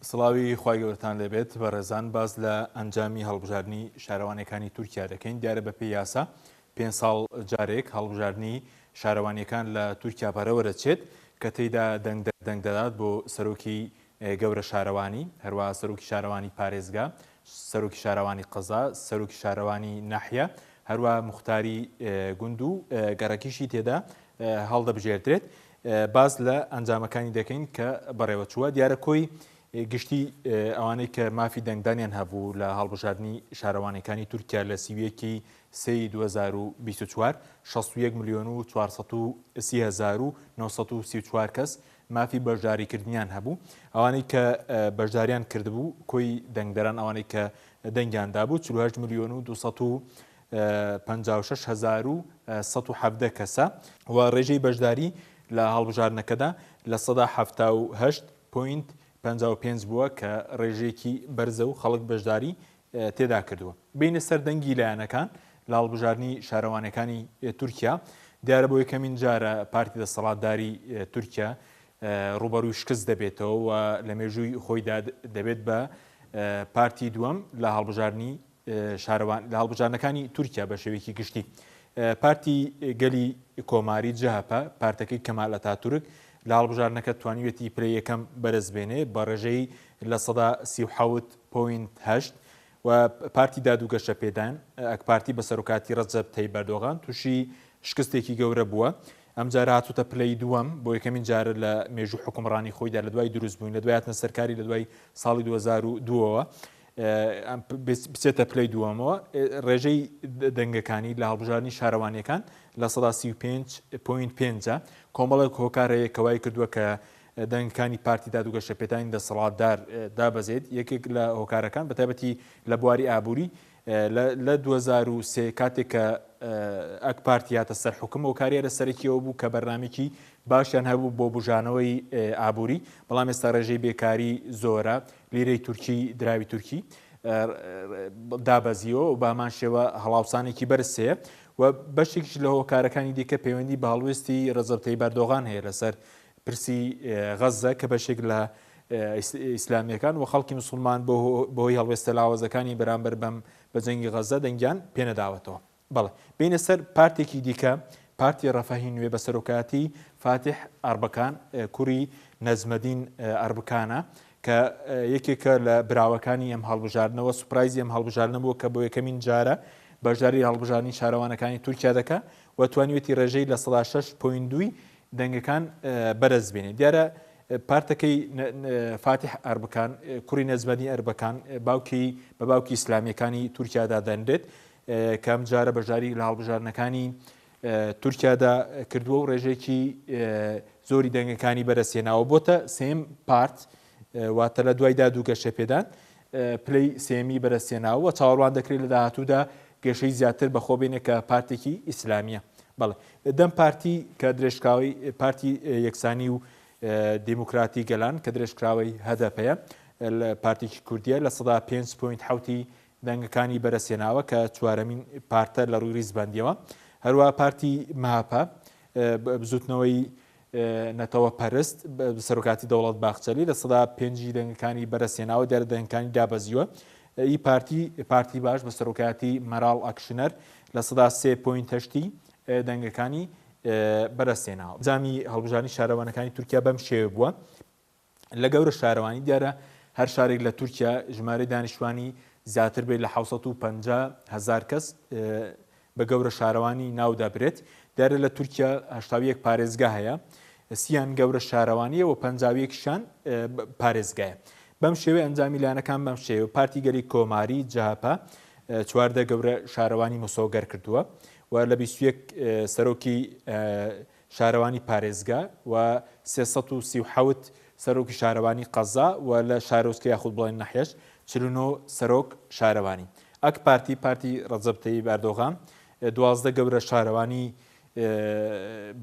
سڵاوی خوای گەورەتان لێبێت بەڕێزان باس لە ئەنجامی هەڵبژاردنی شارەوانیەکانی تورکیا دەکەین دیارە بەپێی یاسا پێنج ساڵ جارێک هەڵبژاردنی شارەوانیەکان لە تورکیا بەڕێوە دەچێت کە تێیدا دەنگدەر دەنگ دەدات بۆ سەرۆکی گەورە شارەوانی هەروەها سەرۆکی شارەوانی پارێزگا سەرۆکی شارەوانی قەزا سەرۆکی شارەوانی ناحیە هەروەها موختاری گوند و گەڕەکیشی تێدا هەڵدەبژێردرێت باس لە ئەنجامەکانی دەکەین کە بەڕێوەچووە. دیارە کۆی گشتی ئەوانەی کە مافی دەنگدانیان هەبوو لە هەڵبژاردنی شارەوانیەکانی تورکیا لە 31 سێی 2024 61 ملیۆن و 430 هەزار و 934 کەس مافی بەشداریکردنیان هەبوو. ئەوانەی کە بەشداریان کردبوو کۆی دەنگدەران ئەوانەی کە دەنگیان دابوو 48 ملیۆن و 200 56,117 کەسە و ڕێژەی بەشداری لە هەڵبژاردنەکەدا 78.55% بووە کە ڕێژەیەکی بەرزە و خەڵک بەشداری تێدا کردووە. بێینە سەر دەنگی لایەنەکان لە هەڵبژاردنی شارەوانیەکانی تورکیا، دیارە بۆ یەکەمین جارە پارتی دەسەڵاتداری تورکیا ڕووبەڕووی شکست دەبێتەوە و لە مێژووی خۆیدا دەبێت بە پارتی دووەم لە هەڵبژاردنی شارەوان لە هەڵبژاردنەکانی تورکیا بە شێوەیەکی گشتی پارتی گەلی کۆماری جەهەپە پارتەکەی کەمال ئەتاتورک لە هەڵبژاردنەکە توانیویەتی پلەی یەکەم بەرز بێنێ بە ڕێژەی 37.8% و پارتی داد و گەشەپێدان ئەکپارتی بە سەرۆکاتی ڕەجەب تەیب ئەردۆغان تووشی شکستێکی گەورە بووە ئەمجارە هاتووتە پلەی دووەم بۆ یەکەمین جارە لە مێژوو حکومڕانی خۆیدا لە دوای دروستبووین لە دوای هاتنە سەرکاری لە دوای ساڵی 2002ەوە بچێتە پلەی دووەمەوە، ڕێژەی دەنگەکانی لە هەڵبژاردنی شارەوانییەکان 35.5% ە. کۆمەڵێک هۆکار هەیە کە وای کردووە کە دەنگەکانی پارتی داد و گەشەپێدانی دەسەڵاتدار دابەزێت، یەکێک لە هۆکارەکان بەتایبەتی لە بواری ئابووری لە 2003 کاتێک کە ئاک پارتی هاتە سەر حوکم هۆکاری هەرە سەرەکی ئەوە بوو کە بەرنامەیەکی باشیان هەبوو بۆ بوژانەوەی ئابووری، بەڵام ئێستا ڕێژەی بێکاری زۆرە، لیرەی تورکی، دراوی تورکی، دابەزیوە و بە هەمان شێوە هەڵاوسانێکی بەرز هەیە و بەشێکیش لە هۆکارەکانی دیکە پەیوەندی بە هەڵوێستی ڕەجەب تەیب ئەردۆغان هەیە لەسەر پرسی غەززە کە بەشێک لە ئیسلامییەکان و خەڵکی مسوڵمان بەهۆی هەڵوێستە لاوازەکانی بەرامبەر بەم بە جەنگی غەززە دەنگیان پێنەداوەتەوە. بەڵێ بێینە سەر پارتێکی دیکە، پارتی ڕەفاهی نوێ بە سەرۆکایەتی فاتیح ئەربەکان کوڕی نەجمەدین ئەربکانە کە یەکێکە لە براوەکانی ئەم هەڵبژاردنەوە، سوپرایزی ئەم هەڵبژاردنە بووە کە بۆ یەکەمین جارە بەشداری لە هەڵبژاردنی شارەوانەکانی تورکیا دەکا و توانیویەتی ڕێژەی 6.2% دەنگەکان بەرز بێنێ. دیارە پارتەکەی فاتیح ئەربکان کوڕی نەجمەدین ئەربەکان باوکی بە باوکی ئیسلامییەکانی تورکیا دادەنرێت کە ئەمجارە بەشداری لە هەڵبژاردنەکانی تورکیادا کردووە و ڕێژەیەکی زۆری دەنگەکانی بەرەسێناوە بۆتە سێم پارت واتە لە دوای داد و گەشەپێدان پلەی سێمی بەرەسێناوە و چاوەڕوان دەکرێت لە داهاتوودا گەشەی زیاتر بەخۆ بێنێ کە پارتێکی ئیسلامیە بەڵێ دەم پارتی کە درێژکراوەی پارتی یەکسانی و دیموکراتی گەلان کە درێژکراوەی هەدەپەیە لە پارتێکی کوردیە 5.7% دەنگەکانی بەرەسێناوە کە چوارەمین پارتە لە ڕووی ڕیزبەندیەوە. هەروەها پارتی مەهەپە، بزوتنەوەی نەتەوە پەرست بە سەرۆکاتی دەوڵەت باخچەلی 5% دەنگەکانی بەرەسێناوە، دیارە دەنگەکانی دابەزیوە. ئی پارتی، پارتی باش بە سەرۆکایەتی مەراڵ ئەکشنەر 3.8% دەنگەکانی بەرەسێناوە. ئەنجامی هەڵبژاردنی شارەوانەکانی تورکیا بەم شێوە بووە. لە گەورە شارەوانی دیارە هەر شارێک لە تورکیا ژمارەی دانیشتوانی زیاتر بێت لە 750 هەزار کەس بە گەورە شارەوانی ناو دەبرێت. دیارە لە تورکیا 81 پارێزگا هەیە، سیان گەورە شارەوانیە و 51شیان پارێزگایە. بەم شێوەیە ئەنجامی لایەنەکان بەم شێوە پارتی گەلی کۆماری جەهەپە 14 گەورە شارەوانی مسۆگەر کردووە و لە 21 سەرۆکی شارەوانی پارێزگا و 337 سەرۆکی شارەوانی قەزا و لە شارۆچکە یاخود بڵێن نەحیەش 49 سەرۆک شارەوانی. ئاک پارتی، پارتی ڕەجەب تەیب ئەردۆغان، 12 گەورە شارەوانی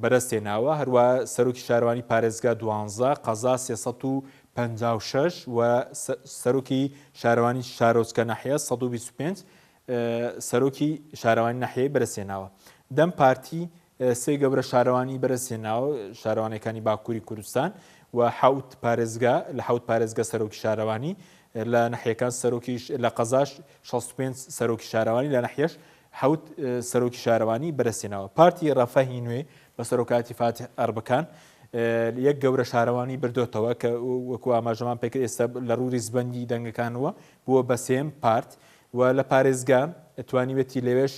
بەرەستهێناوە، هەروە سەرۆکی شارەوانی پارێزگا 12، قەزا 356 و سەرۆکی شارەوانی شارۆچکە نەحیە 125 سەرۆکی شارەوانی نەحیەی بەرەستهێناوە. دەم پارتی سێ گەورە شارەوانی بەرزهێناوە، شارەوانیەکانی باکووری کوردستان و حەوت پارێزگا لە حەوت پارێزگە سەرۆکی شارەوانی لە نەحیەکان سەرۆکی لە قەزاش 65 سەرۆکی شارەوانی لە نەحیەش حەوت سەرۆکی شارەوانی بەدەستهێناوە. پارتی ڕەفەهی نوێ بە سەرۆکایەتی فاتیح ئەربکان یەک گەورە شارەوانی بردۆتەوە کە وەکو ئاماژەمان پێکرد ئێستا لە ڕووی ریزبەندی دەنگەکانەوە بووە بە سێم پارت و لە پارێزگا توانیوێتی لەوێش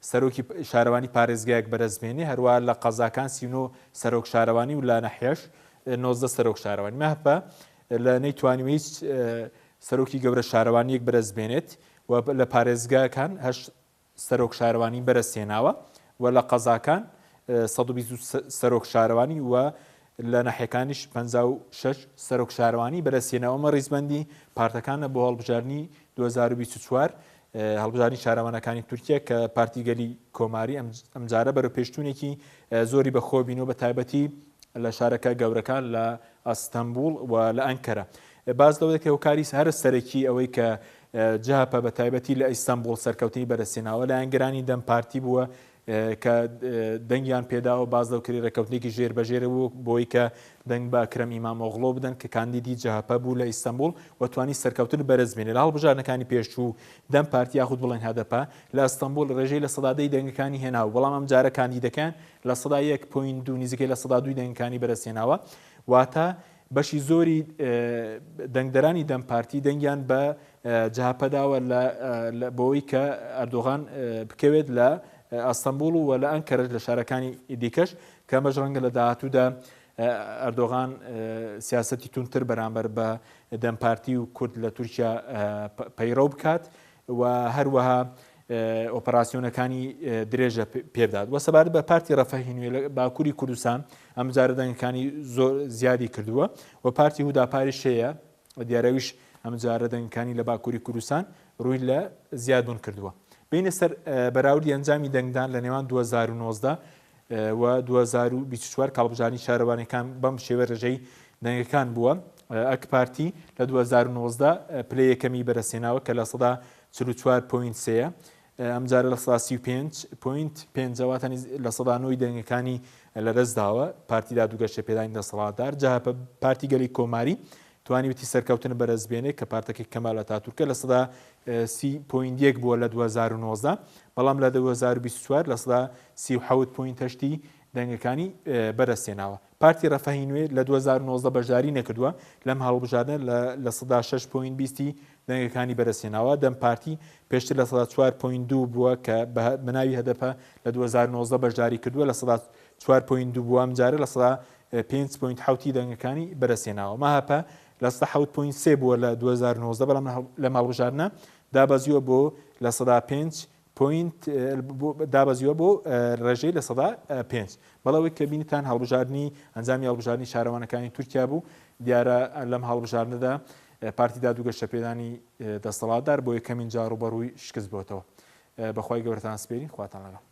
سەرۆکی شارەوانی پارێزگایەک بەدەست بێنێ هەروە لە قەزاکان 39 سەرۆک شارەوانی و لە نەحیەش 19 سەرۆک شارەوانی مەهەپە لە نەیتوانیوە هیچ سەرۆکی گەورە شارەوانیەک بەدەست بێنێت و لە پارێزگاکان هەشت سەرۆک شارەوانی بەرەستهێناوە و لە قەزاکان 120 سەرۆک شارەوانی و لە ناحیەکانیش 56 سەرۆک شارەوانی بەرەستهێناوە. ئەمە ڕیزبەندی پارتەکانە بۆ هەڵبژاردنی 2024 هەڵبژاردنی شارەوانەکانی تورکیا کە پارتی گەلی کۆماری ئەمجارە بەرەو پێشچوونێکی زۆری بەخۆ بینەوە بە تایبەتی لە شارەکە گەورەکان لە ئەستەنبوڵ و لە ئەنکەرە. باس لەوە دەکرێت هۆکاری هەرە سەرەکی ئەوەی کە جەهەپە بە تایبەتی لە ئیستەنبوڵ سەرکەوتنی بەدەستهێناوە لایەنگرانی دەم پارتی بووە کە دەنگیان پێداوە باس لەو کری ڕێککەوتنێکی ژێر بەژێرە بوو بۆی کە دەنگ بە ئەکرەم ئیمامئۆغڵۆ بدەن کە کاندیدی جەهەپە بوو لە ئیستەنبوڵ و توانی سەرکەوتن بەرز بێنێ لە هەڵبژاردنەکانی پێشوو دەم پارتی یاخود بڵێن هەدەپە لە ئەستەنبوڵ ڕێژەی 10% دەنگەکانی هێناوە بەڵام ئەم جارە کاندیدەکان 1.2 نزیکەی 2% دەنگەکانی بەرزهێناوە واتە بەشی زۆری دەنگدەرانی دەم پارتی دەنگیان بە جەهەپە داوە بۆی کە ئەردۆغان بکەوێت لە ئەستەنبوڵ و لە ئەنکەرەش لە شارەکانی دیکەش کە ئەمەش ڕەنگە لە داهاتوودا ئەردۆغان سیاسەتی توندتر بەرامبەر بە دەم پارتی و کورد لە تورکیا پەیڕەو بکات و هەروەها ئۆپەراسیۆنەکانی درێژە پێبدات وە سەبارەت بە پارتی ڕەفەهی نوێ لە باکووری کوردستان ئەم جارە دەنگەکانی زۆر زیادی کردووە و پارتی هوداپاریش هەیە دیارەویش ئەم جارە دەنگەکانی لە باکووری کوردستان ڕووی لە زیادبوون کردووە بینە سەر بەراوردی ئەنجامی دەنگدان لە نێوان 2019 و 2024 کاڵبژانی شارەوانەکان بەم شێوە ڕێژەی دەنگەکان بووە ئەک پارتی لە 2019 پلەی یەکەمی بەرەسێناوە کە لە سەدا 44 point سێیە، ئەمجارە 35% point پێنجە، واتە 9% دەنگەکانی لەدەستداوە. پارتی داد و گەشەپێدانی دەسەڵاتدار، جەهەپە، پارتی گەلی کۆماری توانیویەتی سەرکەوتن بەدەست بێنێت کە پارتەکەی کەمال ئەتاتورکە 30% point یەک بووە لە 2019 بەڵام لە 2024 37% point هەشتی دەنگەکانی بەدەستهێناوە. پارتی ڕەفەهی نوێ لە 2019 بەشداری نەکردووە لەم هەڵبژاردنە لە 6% point بیستی دەنگەکانی بەدەستهێناوە، دەم پارتی پێشتر 4.2% بووە کە بە ناوی هەدەپە لە 2019 بەشداری کردووە 4.2% بووە ئەمجارە 5.7% ی دەنگەکانی بەدەستهێناوە. مەهەپە 7.3% بووە لە 2019 بەڵام لەم هەڵبژاردنە دابەزیوە بۆ 5% point دابەزیوە بۆ ڕێژەی 5%. بەڵێ ئەوەی کە بینیتان هەڵبژاردنی ئەنجامی هەڵبژاردنی شارەوانەکانی تورکیا بوو دیارە لەم هەڵبژاردنەدا پارتی داد و گەشەپێدانی دەسەڵاتدار بۆ یەکەمین جار ڕووبەڕووی شکست بۆتەوە. بەخوای گەورەتان سپێرین خواتان لەگەڵ.